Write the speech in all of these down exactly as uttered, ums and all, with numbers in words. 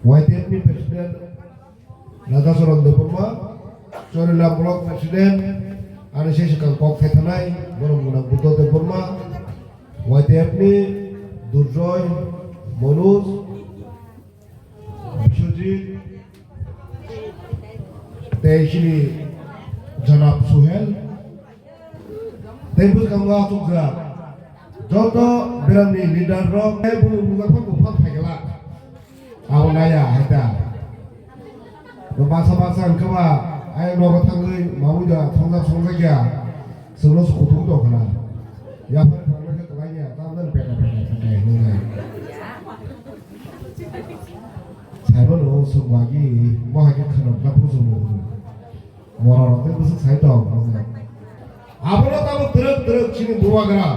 Y T F ni President Rajacharan Debbarma, Chorila Block President, ani se swkang kok thai thanai, borom gwnang Buddha Debbarma, Y T F ni Durjoy, Manoj, Biswajit, tei chini Janab Suhel, tei bwskango achukjak joto beremni leader rok, tei bumung bujak phano buphang phaikala. Abo naya hai ta. Bo baksa baksa hwnkhe ba ayang nogo thangwi mamwi da thongjak songjak ya. Chwngno se kutung tong khna. Yaphar khoroknwi khe kwlai ya, tamjani peta peta peta hinwi nai. Saibo no chwng wagi bo hai khe khwnam kha bujo bo hwnwi. Mora rok tei bwswk sai tong. Abono tabuk twrwk twrwk chini bubagra.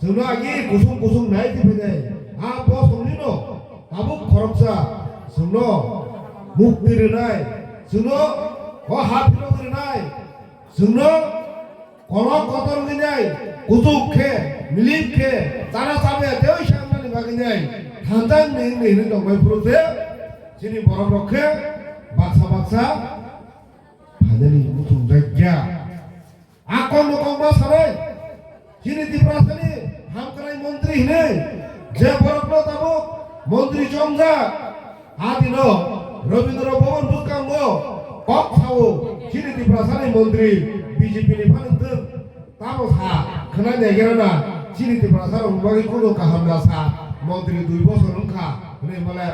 Chwngno agi kusung kusung nai di phainai. A bosongni no tabuk khoroksa chwngno mukti rwnai. Chwngno o ha phirok rwnai. Chwngno kolok kotor wngnai. Kuchuk khe, milik khe, chana chabya tei samani bagwi nai. Thansa wngni wngni hinwi tongbai phuru se chini borok rok khe baksa baksa Phainani muchung jakya. Akon no kok ma sanai. Chini Tiprasani hamkrai montri hinwi je borokno tabuk montri chomjak. Adino Rabindra Bhavan bwskango kok sao chini Tiprasani montri B J P ni phanangtwng. Tamo sa khwnai naigerana chini Tiprasarokni bagwi kunu kaham da sa montri dui bosor wngkha hwnwi male.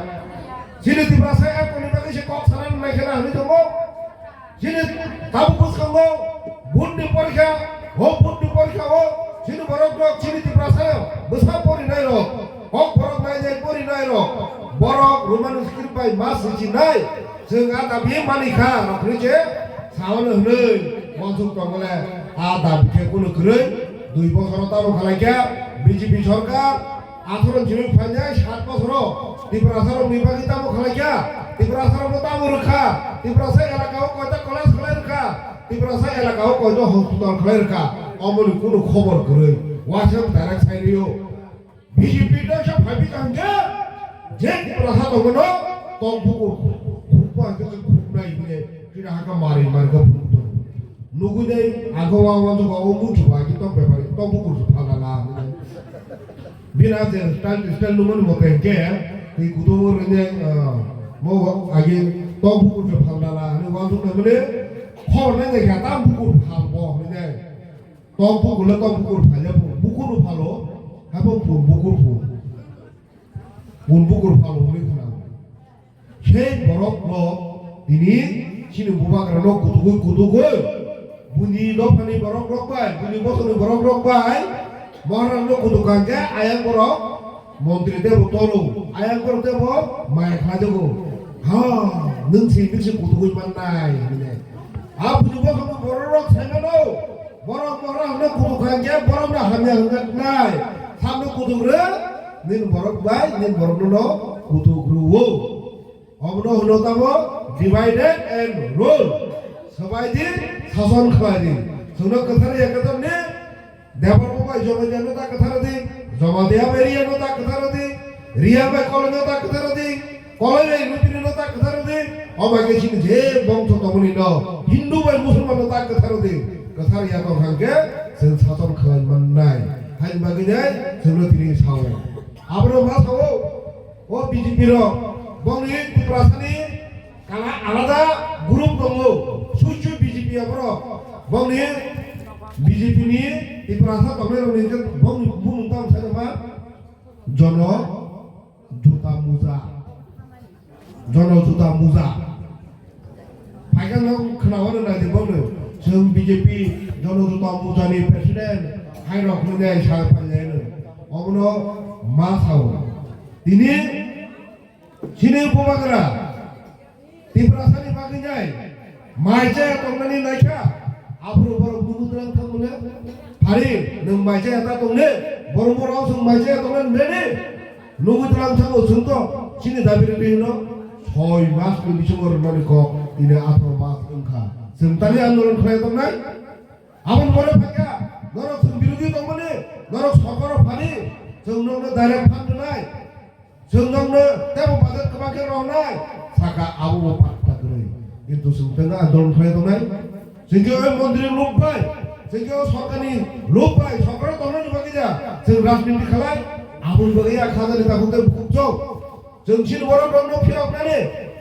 Chini Tiprasa ekoni bagwi se kok sana naikhena hwnwi tongo. Chini tabuk bwskango bundni porikha, o bundni porikha o chini borok rok chini Tiprasa bwsa porinai rok, kok borok nainai porinai rok, borok Roman script bai ma swichinai, chwng a dabi manikha rok hwnwi se saono hwnwi wansuk tongole a dabi khe kunu kwrwi dui bosoro tamo khalaikha B J P sorkar. Athoro ni simi phainai sat bosoro Tiprasa rok ni bagwi tamo khlai kha, Tiprasa rok no tamo rwkha, Tiprasa elaka o koita college khlai rwkha, Tiprasa elaka o koita hospital khlai rwkha, omo ni kunu khobor kwrwi, waisa direct sai rio. B J P no sa phaibi kaham khe, je Tiprasa tongma no tong bukur khukma hwnkhe khuknai hwnkhe, chini hakha mari mari kha phunuk tongo. Nugui dai, ago wa wa to o mutu ba ki to bepari to bukur phalala. Bina je style style numani mote ke, tei kutung rene, ah, mo agi tok bukur je phalnala, ani wal thuk namani, khor na je gata bukur phal bo, ne. Tok bukur le tok bukur phalya bu, bukur phalo, habo bu bukur bu. Bun bukur phalo, ne khna. Sei borok rok tini chini bubagra no kutugui kutugui buni dophani borok rok bai, buni bosongni borok rok bai, Maharaj no kutuk kangkhe ayang borok montri tebo toro, ayang borok tebo maya khlajago. Ha, nwng si, nwng si kutugui mannai, hwnwi. A buni bosongni borok rok sai mano, borok Maharaj no kutuk kangkhe borok no hamya hwnjaknai, samno kutuk rw, nini borok bai, nini borok no kutuk rw o. Obono hwno tamo divide and rule. Swbai di, sason khlai di. Chwngno kwthar ya kwthar ni, Debbarma bai Jamatia no ta kwthar di, Jamatia bai Riya no ta kwthar di, Riya bai Koloi no ta kwthar di, Koloi bai Lutini no ta kwthar di, o bai khe chini je bongso tongmani no, Hindu bai Musulman no ta kwthar di, kwthar ya tong kha hwnkhe chwng sason khlai mannai. Haini bagwi nai chwngno tini sao. Abono ma sao? O B J P rok, bongni Tiprasani kala alada group tongo, suichu B J P aborok, bongni B J P ni Tiprasa tongnai rokni hwnkhe bongni bumung tamo sai tongma? Jono Juta Muja, Jono Juta Muja. Phaikhe no khwnawano naidi bongno, chwng B J P Jono Juta Muja ni president hai rok hwnwi sa phailaiano. Obono ma sao. Tini chini bubagra Tiprasa ni bagwi nai mai chaya tongnani naikha, aphuru borok nugu twlang thang mole. Phari nwng mai chaya ta tongne, borok borok chwng mai chaya tongnani nene. Nugui twlang thango chwng to chini dabi rwdi hino soi mas ni bisingo rwmani kok ini atharo mas wngkha. Chwng tani andolon khlai tongnai. Aboni pore phaikha norok chwng birodhi tongmani, norok sorkaro phani chwng nokno direct phan rwnai. Chwng nokno tebo budget kwbang khe rohornai, saka abo bo patta kwrwi. Kintu chwng tengno andolon khlai tongnai. Chwng khe oi mondri lobbai, chwng khe o sorkarni lobbai, sorkar tongnani bagwi ya chwng rajniti khlai, aboni bagwi ya khajani takhuk tei bukhuk chwng. Chwng chini borok rokno phiyoknani,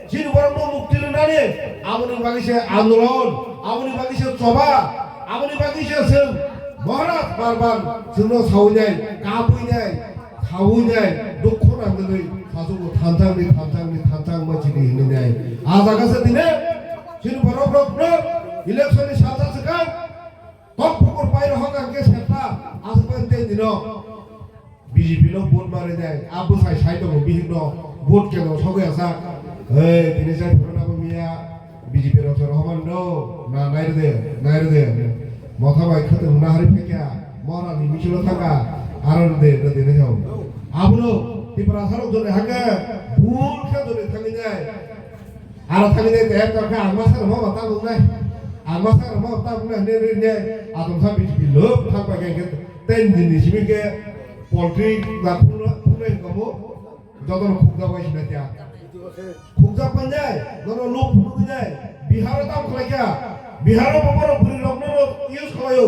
chini borokno mukti rwnani, aboni bagwi se andolon, aboni bagwi se choba, aboni bagwi se chwng Maharaj bar bar chwngno sawi nai, kabwi nai, sawi nai, dukho nangwi, sajugo thanchangni, thanchangni, thanchang ma chini hinwi nai. A jaga se tine, chini borok rokno election ni salsa swkang, tok bukur pai rohok ang khe serta, aswk pai tei dino. B J P no vote ma rwnai, a bwsai sai tongo bihik no vote keno sogwi asa. Ei, tini sai phuru nabo miya B J P rok se rohormani no, na nai rwde, nai rwde. Motha bai khwtwng na hari phekya, mora ni michilo thangka, aro rwde, rwde nai thao. Abono Tiprasa rok jone hake, bul khe jone thangwi nai. Aro thangwi nai te ekta khe ang masa rwma ba tabuk nai. Ang masa rwma ba tabuk nai, ne, ne, ne. Atom sa B J P lwk thang pai khe, khe ten din ni simi khe poultry na phungnai, phungnai hwnkha bo. Jotono khukjak bai sinai kya. Khukjak pai nai, nono lwk phunugwi nai. Bihar o tam khlai kya. Bihar o bo borok bwrwi rok nono use khlaio.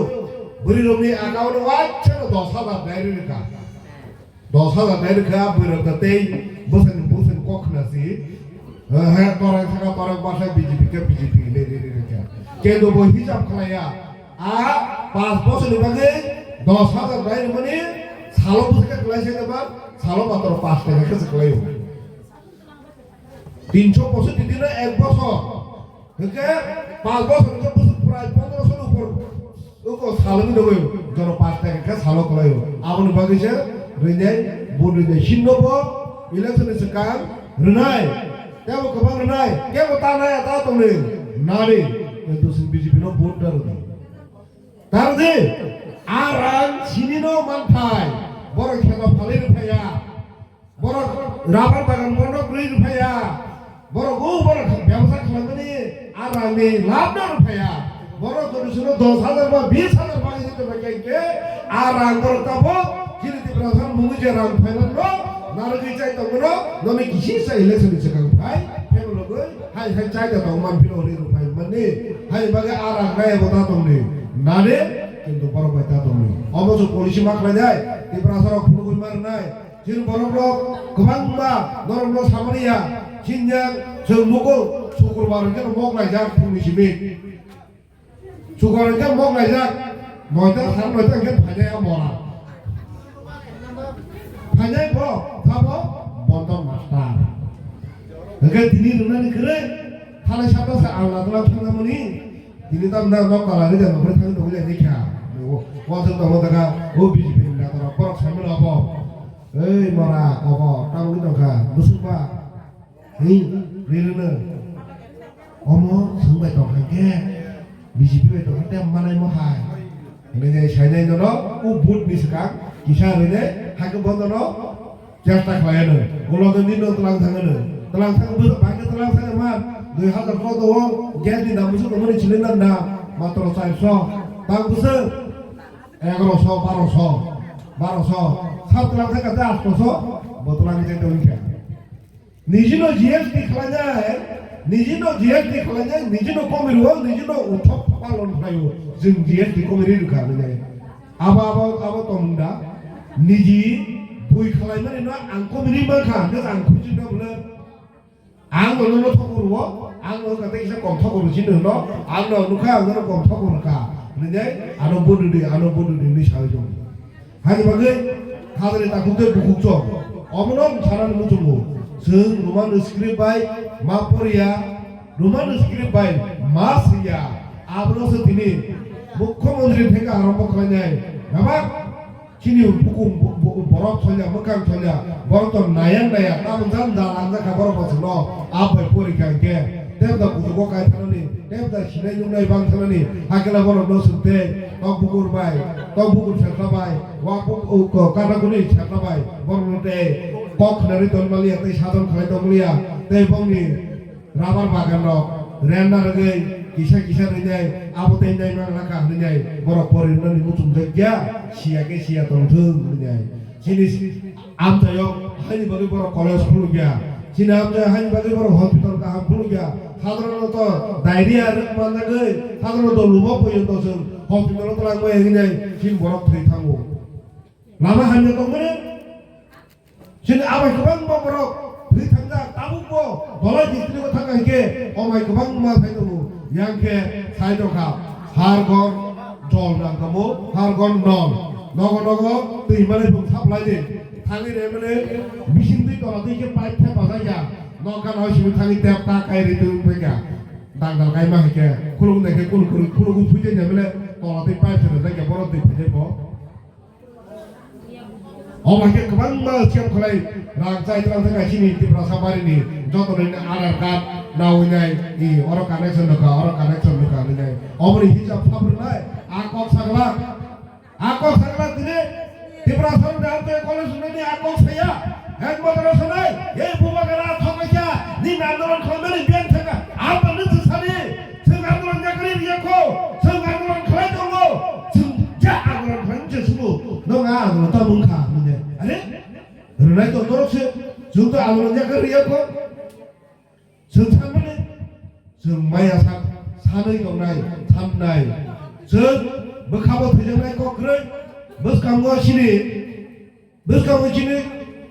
Bwrwi rok ni account o waisa no dos hajar dai rwi rwkha. Dos hajar dai rwkha, bwrwi rok da tei bwsani, bwsani kok khna si. Eh, he, torang thaka torang basa B J P khe B J P le, le, le, le khe. Kendo bo hisab khlaiya. A, panch bochor ni bagwi dos hajar dai rwmani salo bwswk khe khlai se ba, salo matro panch taka khe se khlaio. Tinso poishotti dino ek bochor. Hwnkhe panch bochor hwnkhe bwswk prai pondroso ni upor. Uko salo ni dogwi jono panch taka khe salo khlaio. Aboni bagwi se rwnai, bo rwnai. Sinno bo election ni swkang rwnai. Tebo kwbang rwnai. Kebo ta nai ta tongni. Nani. Kintu chwng B J P no vote da rwdi. Tardi, a rang sinino manthai, borok kheno phalwi rwphaiya, borok rabar bagan bondok rwi rwphaiya, borok o borok bebsa khlaimani a rangni labno rwphaiya, borok jodi sino dos hajar ba bis hajar bagwi rwphaiya khe, a rang borok tabuk chini Tiprasa mungwi je rang phainano narwgwi chai tongmano, nono kisi sa election ni swkang phai, phaibo logwi hai hai chai da tong man phino ri rwphai mani. Hai bagwi a rang nai bo ta tongni. Nani? Kintu borok bai ta tongni. Omo se policy ma khlai nai. Tiprasa rok phunugwi ma rwnai. Chini borok rok kwbangma norok no samani ya. Chini yang chwng mukul Sukurbar hwnkhe no mok laijak phungni simi. Sukurbar hwnkhe mok laijak. Noita sar noita hwnkhe phainai a mora. Phainai bo, sabo Bonton Master. Hwnkhe tini rwnani kwrwi, thalai sabda se ang ladwlak thangna mani, tini tamna nok kala rida nokre thangwi tongwi lai kha. Wa thang tongo daga, o B J P ni neta rok, borok saimano abo. Ei mora, kobo, tangwi tongkha, bwswkba. Hi, rirwno. Omo chwng bai tong kha khe, B J P bai tong kha, tei manai mo hai. Hwnwi sainai nono, o vote ni swkang, kisa rwinai, hakhe bo nono chesta khlai ano. Ulo khe nino twlang thang ano. Twlang thang bwswk bai khe twlang thang man, dui hazar choudo o gas ni dam bwswk tongmani cylinder dam, matro charso. Tang bwswk egaroso, baroso, baroso. Sab twlang thang khe attoso, bo twlang khe tong kha. Nijino G S T khlainai, nijino G S T khlainai, nijino komirwo, nijino uthok palon khlaio, chwng G S T komiri rwkha hinwi. Abo, abo, abo tongmung da, niji bui khlaimani no ang komiri mankha, hwnkhe ang khuchi no bwle. Ang no nono thokorwo, ang no kate kisa kom thokorwo chini hwno, ang no nukha ang no kom thokorwkha hinwi, ano bududi, ano bududi hinwi sawi tongo. Hani bagwi khajani takhuk tei bukhuk chwng. Omono wng sanani muchungo. Chwng Roman script bai ma poriya, Roman script bai ma swiya. Abono se tini Mukhyamantri theke arombo khlainai. Baba, chini bukhuk bo-, bo-, borok tholya, mwkhang tholya, borok to naya naya, tamo jani da lanjakha borok bo chwngno, abai porikha hinkhe, tei da kuchugo kai thanani. Tei da sinai nuknai bang thanani, hakhe la borok no swk tei, tok bukur bai, tok bukur serta bai, wa bu-, u-, ko-, kata kuni serta bai, borok no tei kok khnari ton maliya, tei sadon khlai ton maliya, tei bongni rabar bagan rok renda rwgwi kisa kisa rwnai, abo tei nai mang lakha hwnwi nai, borok pori rwnani muchung jak ya, siya khe siya tong thung hwnwi nai. Chini amchaio haini bagwi borok college khulukya. Chini amchaio haini bagwi borok hospital kaham khulukya. Sadharonoto diarrhea rwk manjagwi, sadharonoto lumo poyonto chwng hospital-o twlangmaya hinwi chini borok thwi thango. Lama hamya tongmani? Chini abai kwbangma borok thwi thangjak, tabukbo Dholai district-o thangkha hinkhe omai kwbangma sai tongo. Yang khe sai tongkha, har ghor jol nang tamo, har ghor nol. Nogo nogo twi manwi bwng supply di. Thangwi re mane bising twi tola twi khe pipe thepajak ya. Nok gana o simi thangwi tap ta kai ri twi wngphaikha. Dangal kaima hai khe khuluk nai khe khuluk khuluk khuluk phuijak ya mane tola twi pipe thepajak ya borok twi phaijak bo. Omo hai khe kwbangma scam khlai rang chai tlang thangkha chini Tiprasa barini jotono ni Aadhaar card nawi nai, i oro connection nokha, oro connection nokha hinwi nai. Omoni hisab sabrwnai a kok sagla. A kok sakla tini Tiprasa rok ni amtwi college rwnani a kok saya. Hek motor sanai, ei bubagra thok kaisa, nini andolon khlaimani biyang thangkha, ang tongni chwsani, chwng andolon yakarwi riyakho, chwng andolon khlai tongo, chwng je andolon khlaimani chwng sumo, nong a andolon tamo wngkha, hinwi. Are? Rwnai to norok se, chwng to andolon yakarwi riyakho. Chwng sanmani, chwng maya sak sanwi tongnai, samnai. Chwng bwkhabo thwijaknai kok kwrwi, bwskango chini, bwskango chini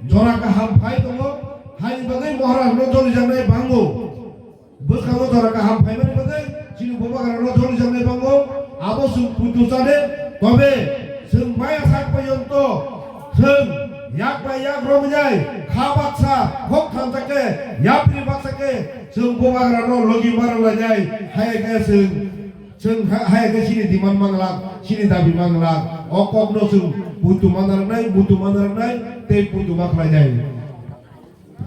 jora kaham phai tongo, haini bagwi Maharajno jolijaknai bango. Bwskango jora kaham phaimani bagwi chini bubagrano jolijaknai bango, abo chwng puitu chade, tobe chwng maya sak porjonto Chwng yak bai yak romjai, kha baksa, khok thansa khe, yapri baksa khe, chwng bubagrano logi ma rwlainai, hai khe chwng, chwng ha-, hai khe chini demand manglak, chini dabi manglak, o kokno chwng buitu ma narwknai, buitu ma narwknai, tei buitu ma khlainai.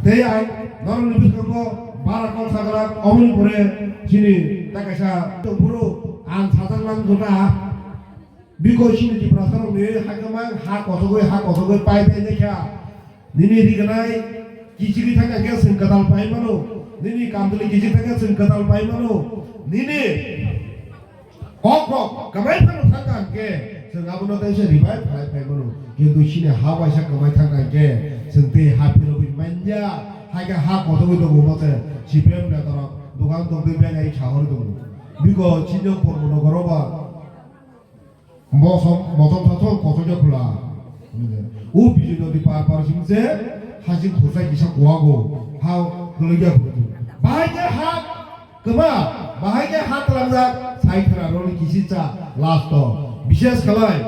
Tei ang norokni bwskango bara kok saglak, oboni pore chini ta kaisa phuru ang sajak lang gota. Biko chini Tiprasa rokni haikhe mang ha kosogwi, ha kosogwi pai pai nai kha. Nini rignai kichigwi thangkha khe chwng kwtal pai mano. Nini kamtwlwi kichigwi thangkha chwng kwtal pai mano. Nini kok rok kwmai phano thangkha hwnkhe chwng abono teisa revive khlai phai mano. Kintu chini ha waisa kwmai thangkha hwnkhe chwng tei ha phirogwi manya. Haikhe ha kosogwi tongo mase C P M netarok dogan tongtwi bengai sahorwi tongo. Biko chini Kormo nogoro ba Mosom, mosom sasom kosokya khula. O Bijoy Nodi par par sing se hasing khursa kisa kuago. Ha khulugya khulu. Bahai khe ha kwma, bahai khe ha twlangjak sai khwna roni kisi cha last o. Bishes khalai,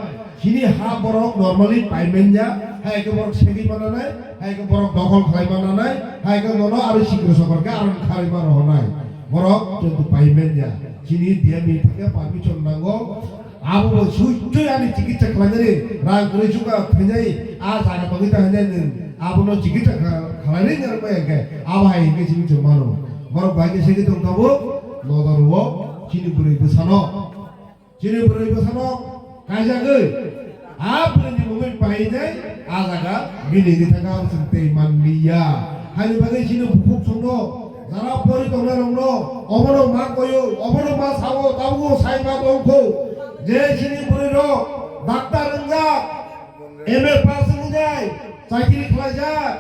chini ha borok normally payment ya, hai khe borok segwi mananai, hai khe borok dokhol khlai mananai, hai khe nono aro sikri sokor khe aro kharwi ma rohornai. Borok kintu payment ya. Chini D M ni thangkhe permission nango. Abo bo sui sui ani chikitsa khlainani rang kwrwi chukha thwinai a jaga tongwi ta hinai nwng abono chikitsa kha-, khlainai nang bai hwnkhe abo hai hwnkhe simi chwng mano. Borok bai khe segwi tong tabuk nodar o chini bwrwi bwsano. Chini bwrwi bwsano kaijagwi a bwrwini mungwi painai a jaga bini hini thangkha chwng tei manliya. Haini bagwi chini bukhuk chwngno Jara pori tongnai rokno obono ma koyo, obono ma sao, tabuk sai ma tongkho. Je chini bwrwi rok doctor wngjak, M A pass wngjai, chakiri khlaijak,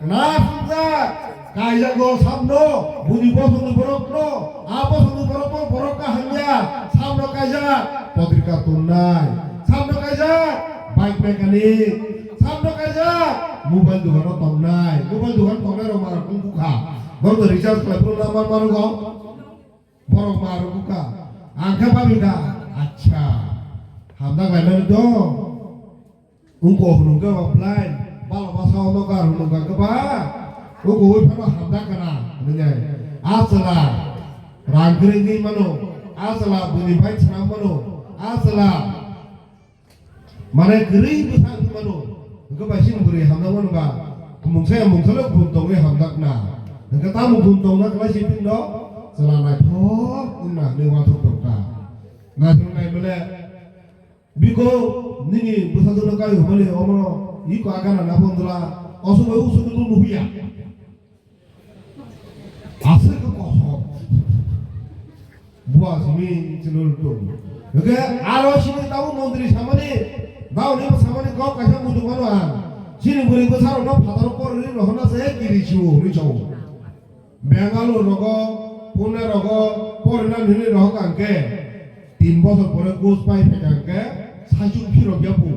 nurse wngjak, kaijago samno, buni bosongni borokno, a bosongni borokno borok kaham ya, samno kaijak, potrika tonnai, samno kaijak, bike mechanic, samno kaijak, mobile dogano tongnai, mobile dogan tongnai rok ma rok wngkha. Borok to recharge khlai phuru number ma rwgo. Borok ma rwkha. Ang khe babikha. Acha. Hamjak laimani do. Wngko hwnung khe ba blind. Balo basa ono kar hwnung kha khe ba. Wngko wi phano hamjak kana. Hwnwi nai. A chwla. Rang kwrwi wngwi mano. A chwla bwini bai swnam mano. A chwla. Mane kwrwi bwsa wngwi mano. Hwnkhe bai chini bwrwi hamjakmano ba, mungsa ya mungsa le gun tongwi hamjakna. Hwnkhe tamo gun tongna kwlai se bini no chwla naithok wngna hinwi uansuk tongkha. Naithok nai bole, biko nini bwsajwkno kai hwnmani omono iko agana na bondwla, osomai usukno nuhya. Aswk khe kosom. Bua simi chwlwng tongo. Hwnkhe aro simi tabuk montri samani, bauni samani kok kaisa muitu mano ang. Chini bwrwi bwsarokno phataro porwi rohorna se kiri siwo hwnwi sao. Bangalore rogo, Pune rogo porina hinwi rohorkha hwnkhe tin bosor pore course pai phaikha hwnkhe saichung phirok ya phu.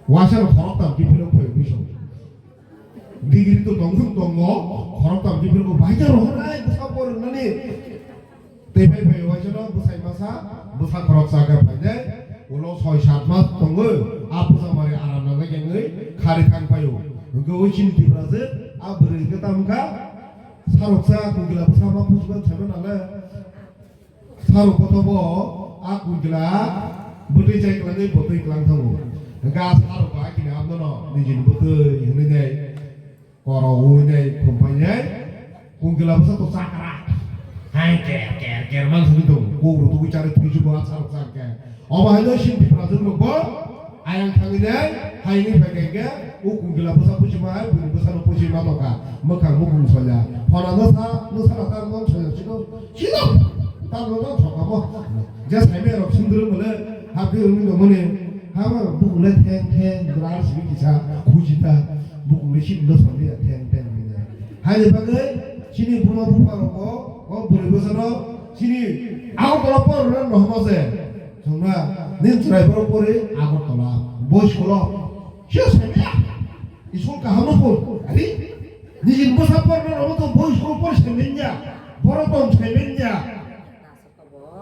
Waisa no khoroktham khe phirok phai hwnwi sao. Degree to tongthung tongo, khoroktham khe phirok bai khe rohornai bwsa porwnani. Tei phai phai waisa no bwsai masa, bwsa khoroksa khe phainai, ulo soi sat mas tongo, a bwsa mari aram nangnai khe wngwi khari thang paio. Hwnkhe ui chini Tripura se a bwrwi hwnkhe tamo kha, saroksa kungkila bwsa ma pujiban saiman nale. Sarok kotobo a kungkila bwtwi chai kwlangwi bwtwi kwlang thango. Hwnkhe a sarok ba kini amno no nijini bwtwi hwnwi nai. Koro ui nai khumpai nai. Kungkila bwsa to chakra. Hai ker ker ker man sini to. Kok ru tugui chari thui chubo a sarok chak ke. Obo hai no sin Tripura jwk rok bo. Ayang thangwi nai. Hai ni phai kai ke. U kungkila bwsa puchi ma hai. Bwsa no puchi ma to ka. Mwkhang mukhung soya. Phona no sa no sa ta no soya chino. Chino. Ta no no thoka mo. Je sai me rok sindru mole. Happy umi no mone. Hama bukung le theng theng drar simi kisa khujita bukung le sim no samliya theng theng hwnwi. Haini bagwi chini buma bupha rokbo o bwrwi bwsano chini Agartala porna rohorma se. Chwngma nin chwrai borok pori Agartala boys school o. Sio semiya. School kaham no por. Ari nijin bwsa porna rohorma to boys school por semiya. Borok tong semiya.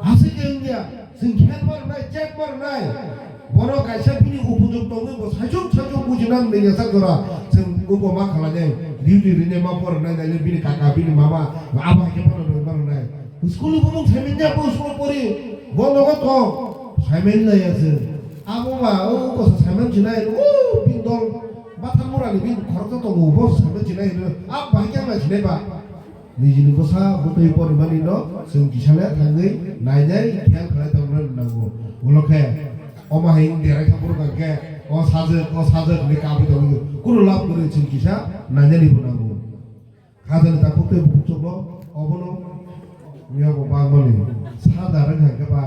Aswk khe wngya, chwng kher ma rwnai, chek ma rwnai. Bono kaisa bini upojok tongwi bo saichung saichung bujinani nini sak jora chwng ubo ma khlainai, duty rinai ma porwnai naile bini kaka, bini mama, abo hai khe phano rwngma rwnai. School ni bumung saiman ya, bo school pori, bo nogo tong, saiman nai ya chwng. Abo ba, o kosa saiman chinai, o bini dol, Bathamura ni bini khoroksa tongo, bo saiman chinai, abo hai khe ang nai sinai ba. Nijini bwsa bwtwi porimani no chwng kisale thangwi nainai, khel khlai tongna nango. Ulo khe omo hai wng derai thang phuru khe o sajwk, o sajwk hinwi kabwi tongwi kunu lab kwrwi chwng kisa nainani bo nango. Khajani takhuk tei bukhuk chuklo obono miya bo bangmani sada rwkha khe ba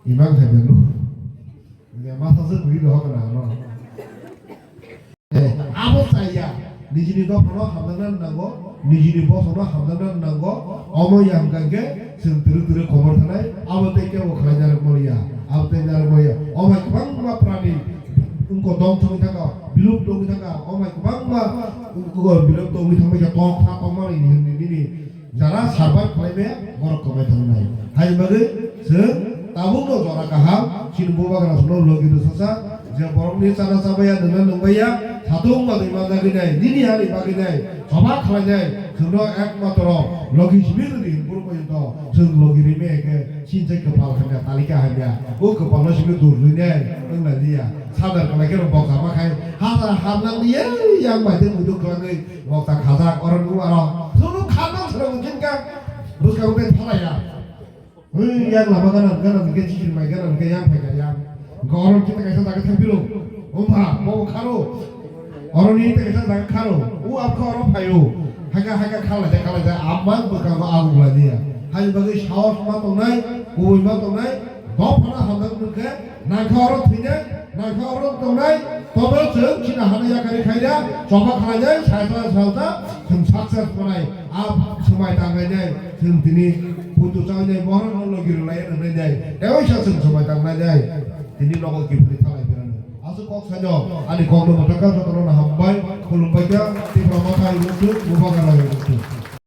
imang hai belu. Masa se kwrwi rohor kana no. Abo chaya, nijini dophano hamjakna nango, nijini bosongno hamjakna nango, omo ya hwnkha khe chwng twrwk twrwk khobor thanai, abo tei kebo khlai narwk maliya, abo tei narwk maliya. Omo hai kwbangma prani wngkha dongthok wngwi thangkha, bilupto wngwi thangkha, omo hai kwbangma wngkha bilupto wngwi thangbaikha, tongkha tongmani nini. Jara survive khlai maya borok kwmai thangnai. Hai bagwi chwng tabukno jora kaham chini bubagra songno logi rwsasa je borokni chana chabaya nwngna nwngbaiya satung manwi manjagwi nai nini ani bagwi nai choba khlainai chwngno ekmatro logi simi rwdi hinphuru poyonto chwng logi rimaya khe sinchai kwpal hamya talika hamya o kwpalno simi dur rwinai wnglailiya sadar kwlai khe boksa ma khai hasa hamnang liya yang bai tei muitu kwlangwi boksa khajak oro nukgo aro chwngno khamnang swrwngwi khe. Bwskang tei thalaya. Hei, yang lama gana, gana hwnkhe chichir mai gana hwnkhe yang phaikha yang. Hwnkhe oro hwnkhe kaisa jaga thangphiro. Wngkha, bo kharo. Oro ni tei kaisa jaga kharo. O abkha oro phaio. Haika, haika khalai ja, khalai ja. Amma bwskango agung lai liya. Hani bagwi sahos ma tongnai, kubui ma tongnai. Dophano hamjak hwnkhe, nangkha oro thwinai, nangkha oro tongnai. Tobo chwng chini hano yakari khaida, choba khlainai, saisa saisa, chwng success tongnai. A swmai tanglainai, chwng tini puitu chainai, bohrokno logi rwlai rwlainai, tei waisa chwng swmai tanglainai, tini nogo kiphilwi thalai phirano. Aswk kok saino, ani kokno mwthangkha, jotono hambai, khulumbaikha, Tipra Motha hai wngthok, Bubagra hai wngthok.